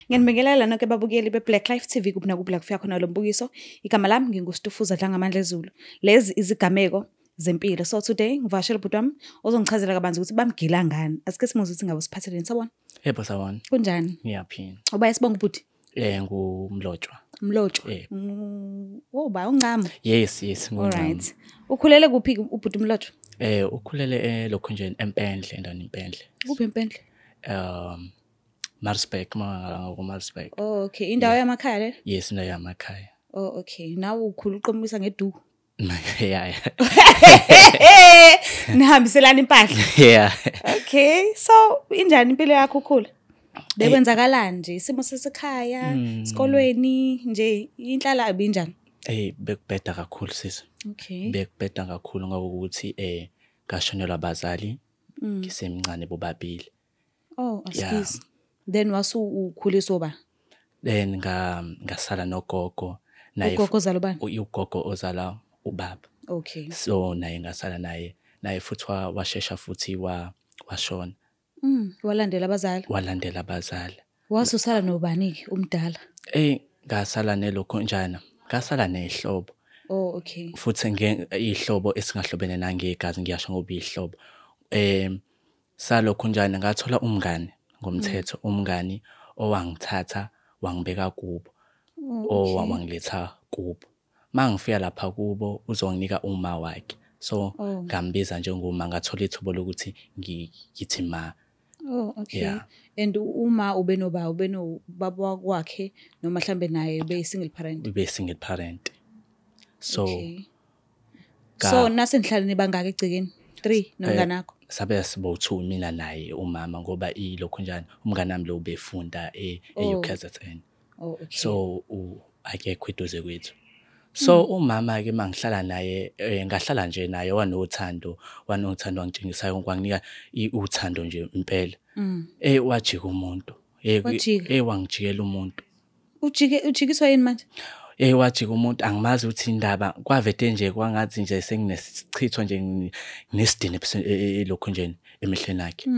Ngiyanibingelela nonke babukeli be-Black Life TV kuphi nakuphi la kufika khona lo mbukiso. Igama lami nginguStufuza Dlangamandla Zulu. Lezi izigameko zempilo. So today ngivakashela ubhuti wami ozongichazela kabanzi ukuthi bamgila ngani. Asike simuzwe ukuthi ngabe usiphatheleni. Sawubona. Yebo, sawubona. Kunjani? Ngiyaphila. Uba isibongo bhuti? Ngumlotshwa. Mlotshwa. Eh. Oh ba uncamo. Yes, nguncamo. Alright. Ukhulele kuphi ubhuti Mlotshwa? Ukhulele elokhunjeni eMpendle, endaweni Impendle. Kuphi eMpendle? Maritzburg, ma Maritzburg. Oh okay, indawo yamakhaya le? Yes, indawo yamakhaya. Oh okay. Nawe ukhula uqomisa ngeduku. Yeah. Nihambiselana impahla. Yeah. Okay, so injani impilo yakho ukhula? Bekwenzakalani nje isimo sasekhaya, esikolweni nje inhlala ibinjani? Bekubheda kakhulu sisi. Okay. Bekubheda kakhulu ngoba ukuthi ngashonelwa abazali ngisemncane bobabili. Oh, excuse. Then wasu ukhuliswa ba? Then ngasala nogogo naye. Ugogo ozala ubani? Ugogo ozala ubaba. Okay. So naye ngasala naye futhi washesha futhi washona. Walandela abazali. Walandela abazali. Wasusala nobani ke umdala? Ngasala nelokhonjana. Ngasala nehlobo. Oh okay. Futhi ihlobo esingahlobene nangegazi, ngiyasho ngoba ihlobo. Salokhunjana ngathola umngani ngomthetho, umngani owangithatha wangibeka kubo. Oh, okay. Wangiletha kubo. Mangifika lapha kubo uzonginika uma wakhe. So ngambiza njengoma, ngathola ithuba lokuthi ngithi ma. Oh okay. Yeah. And uma ube noba ube nobaba wakhe noma mhlambe naye ube single parent. Ube single parent. So okay. So nasenihlaleni bangaka egcekeni 3 nomngane wakho? Sabe sibo 2 mina naye umama ngoba ilokhunjana umngane wami lo ubefunda e-UKZN. Oh okay. So akekho eduze kwethu. So umama ke mangihlala naye ngahlala nje naye wanothando wangitshengisa kwanginika uthando nje impela. Wajika umuntu. Wangijikela umuntu. Ujikiswa yini manje? Wajika umuntu, angimazi ukuthi indaba kwavete nje kwangathi nje senginesichitho nje nginesidini elokhu nje emehlweni akhe.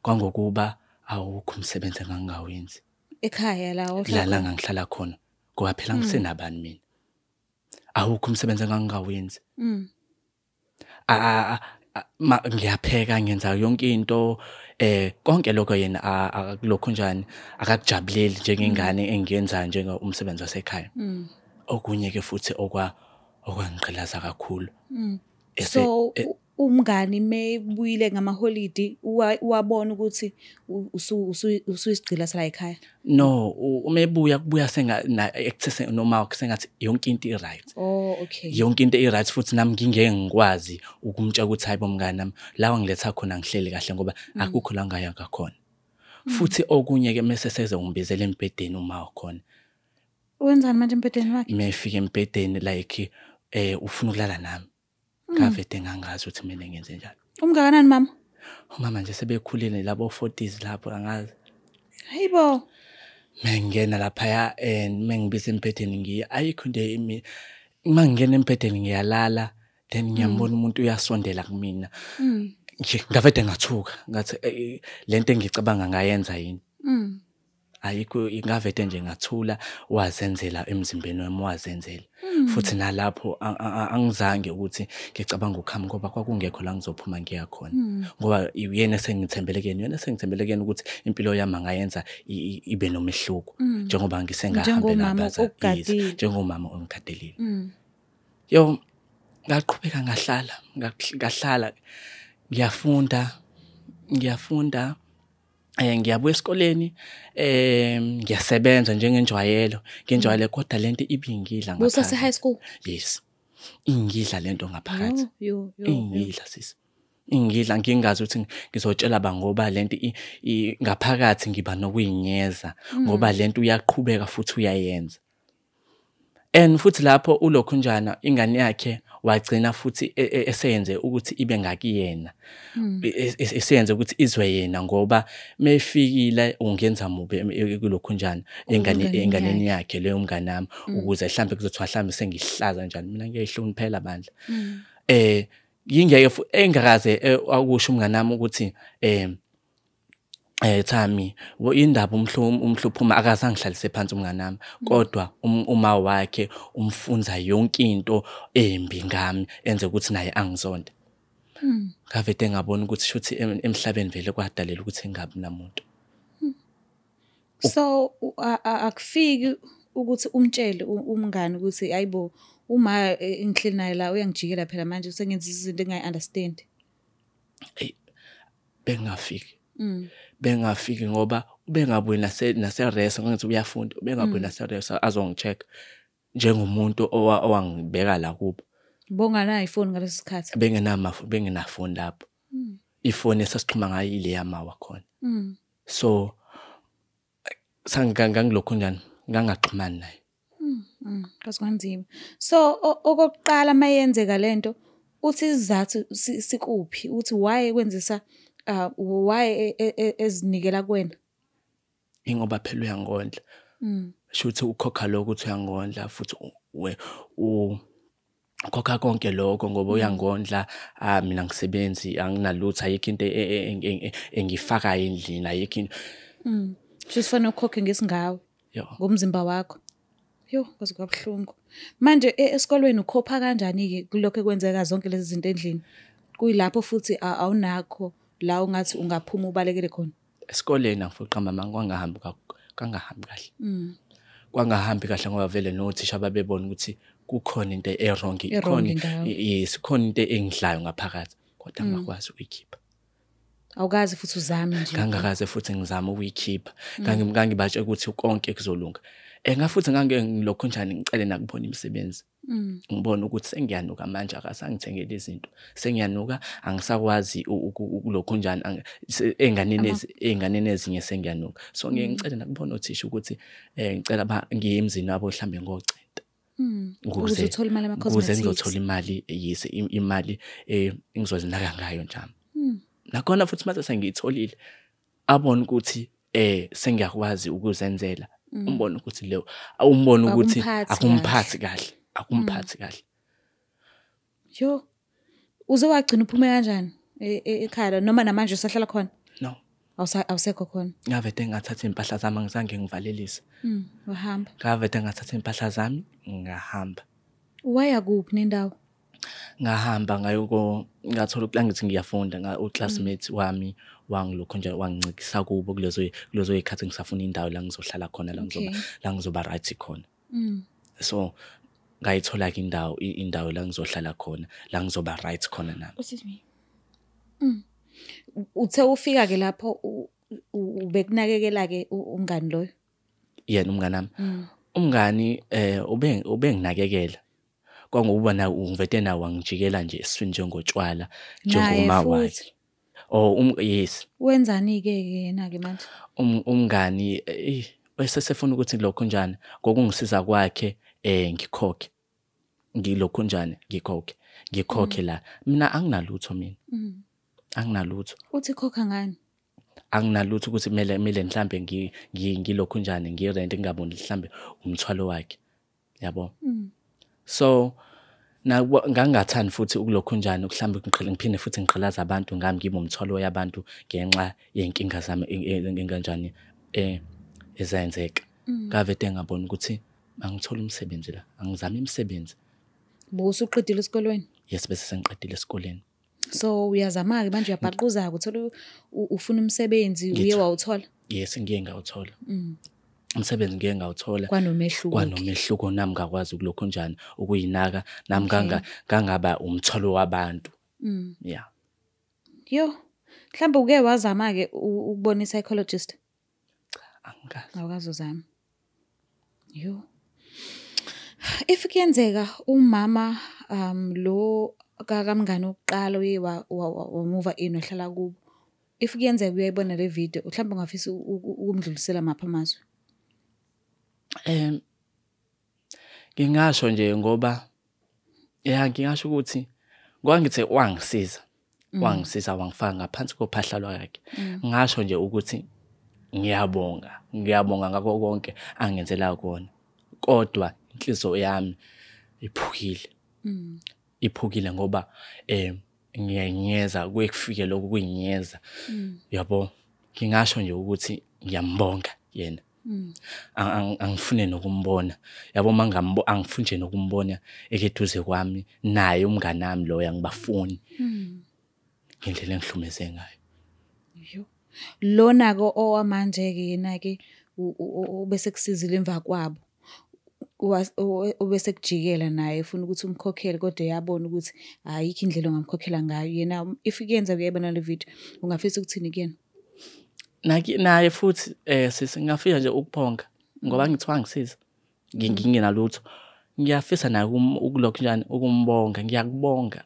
Kwangokuba awukho umsebenzi engangawenzi ekhaya la ohlala la ngangihlala khona ngoba phela ngisenabani mina. Awukho umsebenzi engangawenzi. Ngiyapheka, ngenza yonke into, konke lokho yena akulokho njani akakujabuleli njengengane engiyenza njenga umsebenzi wasekhaya. Okunye ke futhi okwangiqhilaza kakhulu. So umngani mebuyile ngamaholidi wabona ukuthi usuyisigcila sala ekhaya? No, umebuya kubuya senga noma sengathi yonke into i-right. Oh okay. Yonke into i-right futhi nami ngingeke ngikwazi ukumtshela ukuthi hayibo mngani nami la wangiletha khona ngihleli kahle ngoba akukho la ngaya ngakhona. Futhi okunye ke mase seze ngibizela embhedeni uma ukhona. Wenzani manje embhedeni wakhe? Mefika embhedeni like ufuna ukulala nami. Ngavete ngangazi ukuthi mina ngenze njani. Umngakanani mama? Umama nje sebekhulile labo 40s lapho angazi. Hayibo. Mengena lapha and mengibiza embhedeni ngiya ayikho into mangingena embhedeni ngiyalala then ngiyambona umuntu uyasondela kumina. Nje ngavete ngathuka ngathi lento engicabanga ngayenza yini. Ayikho, ingavete nje ngathula, wazenzela emzimbeni wami, wazenzela. Futhi nalapho angizange ukuthi ngicabanga ukuhamba ngoba kwakungekho la ngizophuma ngiya khona. Ngoba uyena esengithembele kuyena, uyena esengithembele kuyena ukuthi impilo yami angayenza ibe nomehluko njengoba ngisengahambela abazali, njengomama ongigadelile. Yo ngaqhubeka ngahlala ngiyafunda. Ngiyabuya esikoleni, ngiyasebenza njengenjwayelo, kodwa lento ibingidla ngaphakathi. Usase high school? Yes. Ingidla lento ngaphakathi. Ingidla sisi. Ingidla ngingazi ukuthi ngizotshela ba ngoba lento ngaphakathi ngiba nokuyinyeza ngoba lento uyaqhubeka futhi uyayenza. And futhi lapho ulokhunjana ingane yakhe wagcina futhi eseyenze ukuthi ibe ngakuyena. Eseyenze ukuthi izwe yena ngoba mefikile ungenza mubi kulokhunjana enganeni yakhe leyo mngane nami ukuze mhlambe kuzothiwa mhlambe sengihlaza kanjani mina ngiyayihloniphela bandla. Yingeke engakaze akusho umngane nami ukuthi Thami, indaba umhluphuma akazange ngihlalise phansi umngani wami, kodwa uma wakhe umfunza yonke into embi ngami, enze ukuthi naye angizonde. Ngavede ngabona ukuthi shuthi emhlabeni vele kwadalelwa ukuthi ngingabi namuntu. So akufiki ukuthi umtshele umngani ukuthi hayibo, uma engihleli naye la uyangijikela phela manje, usengenza izinto engingayi-understand. Eyi, bengingafiki. Bengingafiki ngoba ubengabuyi nase-res, ngithi uyafunda, ubengabuyi nase-res azongi-check njengomuntu owangibeka la kubo. Bonganayo ifoni ngaleso sikhathi? Bengenafoni lapho. Ifoni esasixhuma ngayo ile yama wakhona. So ngangilokhu njani, ngangaxhumani naye. Kwaze kwanzima. So okokuqala mayenzeka lento, uthi isizathu sikuphi? Uthi why ekwenzisa, why ezinikela kuwena? Ingoba phela uyangondla. Shuthi ukhokha lokho ukuthi uyangondla, futhi ukhokha konke lokho ngoba uyangondla. Mina angisebenzi, anginalutho, ayikho into engiyifakayo endlini, ayikho into. Shuthi kufanele ukhokhe ngesingawe, Yo. ngomzimba wakho. Yo, kwaze kwabuhlungu. Manje esikolweni ukhopha kanjani-ke kulokho ekwenzeka zonke lezi zinto endlini? Kuyilapho futhi awunakho la ungathi ungaphuma ubalekele khona. Esikoleni angifuni ukuqamba amanga, kwangahambi kwangahambi kahle. Kwangahambi kahle ngoba vele nothisha babebona ukuthi kukhona into e-wrong, E-wrong ikhona, ngawe. Yes, khona into engidlayo ngaphakathi, kodwa ngingakwazi ukuyikhipha. Awukaze futhi uzame nje? Ngangakaze futhi ngizame ukuyikhipha. Ngangibatshela ukuthi konke kuzolunga. Ngafuthi ngange ngilokhu njani ngicele nakubona imisebenzi. Ngibona ukuthi sengiyanuka manje, akasangithengeli izinto. Sengiyanuka, angisakwazi ukulokhu njani, ey'nganeni ezinye sengiyanuka. So ngiye ngicele nakubona othisha ukuthi ngicela ngiye emzini wabo mhlambe ngocenta. Ukuze uthole imali Ukuze yama-cosmetics. ngizothola imali, yes, imali engizozinaka ngayo njami. Nakhona futhi mase sengiyitholile, abone ukuthi sengiyakwazi ukuzenzela. Umbone ukuthi leyo, umbone ukuthi Akumphathi akumphathi kahle. kahle, akumphathi kahle. Yo. Uze wagcina uphume kanjani ekhaya noma namanje usahlala khona? No. Awusekho khona. Ngavede ngathatha impahla zami, angizange ngivalelise. Wahamba. Ngavede ngathatha impahla zami ngahamba. Waya kuphi nendawo? Ngahamba ngayoko, ngathola ukuthi ngithi ngiyafunda, u-classmate wami wangilokhu nje wangincikisa kubo kulezo y'khathi ngisafuna indawo la ngizohlala khona, la ngizoba la ngizoba right khona. So ngayithola-ke indawo la ngizohlala khona, la ngizoba right khona nami. Excuse me. Uthe ufika ke lapho ubekunakekela ke umngani loyo? Yena umngani wami. Umngani ubenginakekela. Kwangokuba na ungivete nawo wangijikela nje esiswini njengotshwala, Naye njengoma futhi? wakhe. Oh, yes. Wenzani ke yena ke manje? Umngani wesesefuna ukuthi lokho njani ngokungisiza kwakhe ngikhokhe. Ngilokho njani ngikhokhe. Ngikhokhe la. Mina anginalutho mina. Anginalutho. Uthi khokha ngani? Anginalutho ukuthi kumele mhlambe ngilokho njani ngirent, ngingaboni mhlambe umthwalo wakhe. Yabo. So ngangingathandi futhi ukulokhu njani mhlambe ngiphinde futhi ngiqhilaze abantu ngami, ngibe umthwalo yabantu ngenxa yey'nkinga zami enganjani ezenzeka. Ngavede ngabona ukuthi angithole umsebenzi la, angizame imisebenzi. Bowusuqedile esikolweni? Yes, bese sengiqedile esikoleni. So uyazama-ke manje, uyabhaquza-ke, uthola ufuna umsebenzi, uye wawuthola? Yes, ngiye ngawuthola. Umsebenzi ngiye ngawuthola. Kwanomehluko. Kwanomehluko, nami ngakwazi ukulokhu njani ukuyinaka, nami ngangaba umthwalo wabantu. Yeah. Yo, mhlawumbe uke wazama-ke ukubona i-psychologist? Cha, angikaze. Awukaze uzame. Yo. If kuyenzeka umama lo kamngani wokuqala uye wa-move in wahlala kubo. If kuyenzeka uyayibona le video, mhlawumbe ungafisa ukumdlulisela maphi amazwi? Ngingasho nje ngoba ya, ngingasho ukuthi ngoba ngithi wangisiza, wangisiza wangifaka ngaphansi kophahla lwakhe. Ngasho nje ukuthi ngiyabonga, ngiyabonga ngakho konke angenzela kona. Kodwa inhliziyo yami iphukile. Iphukile ngoba ngiyayinyeza, kuye kufike lokho kuyinyeza. Yabo. Ngingasho nje ukuthi ngiyambonga yena. Angifune nokumbona, yabo, mangambo angifuni nje nokumbona ekeduze kwami naye umngani nami loya, angibafuni ngendlela engihlumeze ngayo. Yo. Lona ke owamanje ke yena ke ubese kusizile emva kwabo. Ubese kujikela naye efuna ukuthi umkhokhele, kodwa eyabona ukuthi ayikho indlela ongamkhokhela ngayo. Yena if kuyenza kuyayibona le video, ungafisa ukuthini kuyena? Naye futhi sisi, ngingafika nje ukubonga ngoba ngithi wangisiza ngingenalutho. Ngiyafisa naye ukulokhu njani ukumbonga, ngiyakubonga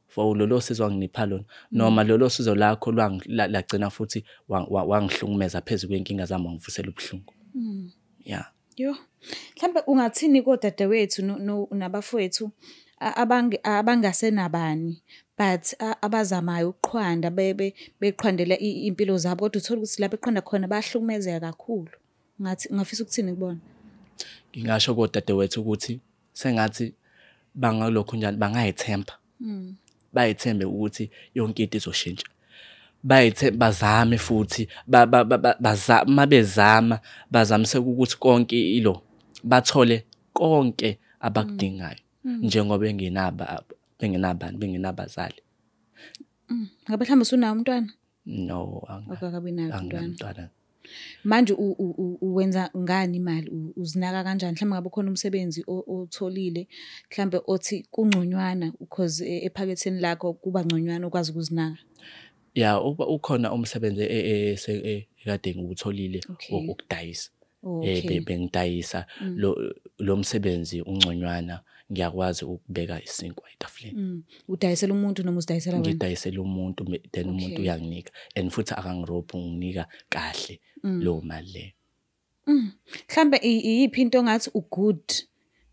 for lolo sizo wanginipha lona, noma lolo sizo lakho lagcina futhi wangihlukumeza phezu kwenkinga zami, wangivusela ubuhlungu. Yeah. Yo. Mhlambe ungathini kodadewethu nabafowethu abangasenabani but abazamayo ukuqhwanda, beqhwandela iy'mpilo zabo, kodwa uthole ukuthi lapho eqhwanda khona bayahlukumezeka kakhulu. Ungathi ungafisa ukuthini kubona? Ngingasho kodadewethu ukuthi sengathi bangalokhu njani bangayithemba. Bayithembe ukuthi yonke into izoshintsha. Bayithe bazame futhi mabezama bazamise ukuthi konke ilo bathole konke abakudingayo njengoba bengenabani, bengenabazali. Ngabe mhlawumbe usunawo umntwana? No, Awukakabi naye umntwana. anginamntwana. Manje uwenza ngani imali? Uzinaka kanjani? Mhlawumbe ngabe ukhona umsebenzi owutholile, mhlambe othi kungconywana because ephaketheni lakho kuba ngconywana ukwazi ukuzinaka. Ya, ukhona umsebenzi ekade ngiwutholile wokudayisa. Bengidayisa lo msebenzi ungconywana, ngiyakwazi ukubeka isinkwa etafuleni. Udayisela umuntu noma uzidayisela wena? Ngidayisela umuntu, then umuntu uyanginika, and futhi akangirobhi, unginika kahle leyo mali leyo. Mhlambe iyiphi into ongathi u-good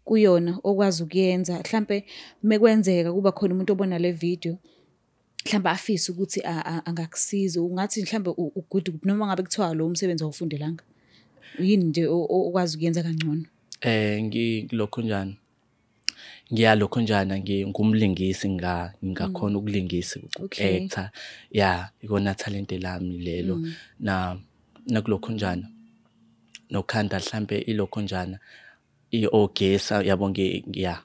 kuyona okwazi ukuyenza? Mhlambe mekwenzeka kuba khona umuntu obona le video, mhlambe afise ukuthi angakusiza, ungathi mhlambe u-good kuphi, noma ngabe kuthiwa lo msebenzi awufundelanga? Yini nje okwazi ukuyenza kangcono? Ngilokho njani? Ngiyalokho njana, ngingumlingisi, ngingakhona ukulingisa, uku-actor. Ya, ikona talent lami lelo. Na nakulokho njana nokhanda mhlambe ilokho njana ogesa, yabo, ngiya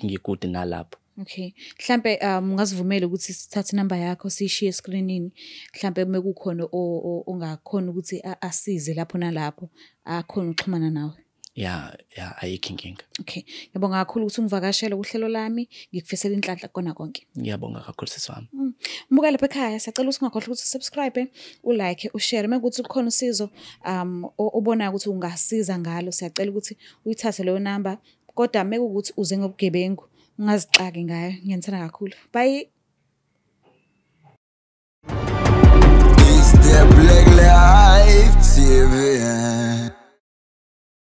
ngi-good nalapho. Okay. Mhlambe ungazivumela ukuthi sithathe inamba yakho siyishiye eskrinini. Mhlambe mekukhona ongakhona ukuthi asize lapho nalapho, akhona ukuxhumana nawe. Ya, ayikho inkinga. Okay. Ngiyabonga kakhulu ukuthi ungivakashele kuhlelo lami. Ngikufisela inhlanhla kona konke. Ngiyabonga kakhulu, sisi wami. Mbuka lapha ekhaya, siyacela ukuthi ungakhohlwa ukuthi subscribe, ulike, ushare. Mekuthi kukhona usizo obonayo ukuthi ungasiza ngalo, siyacela ukuthi uyithathe leyo namba. Kodwa mekuwukuthi uze ngobugebengu, ungazixaki ngayo. Ngiyanithanda kakhulu. Bye.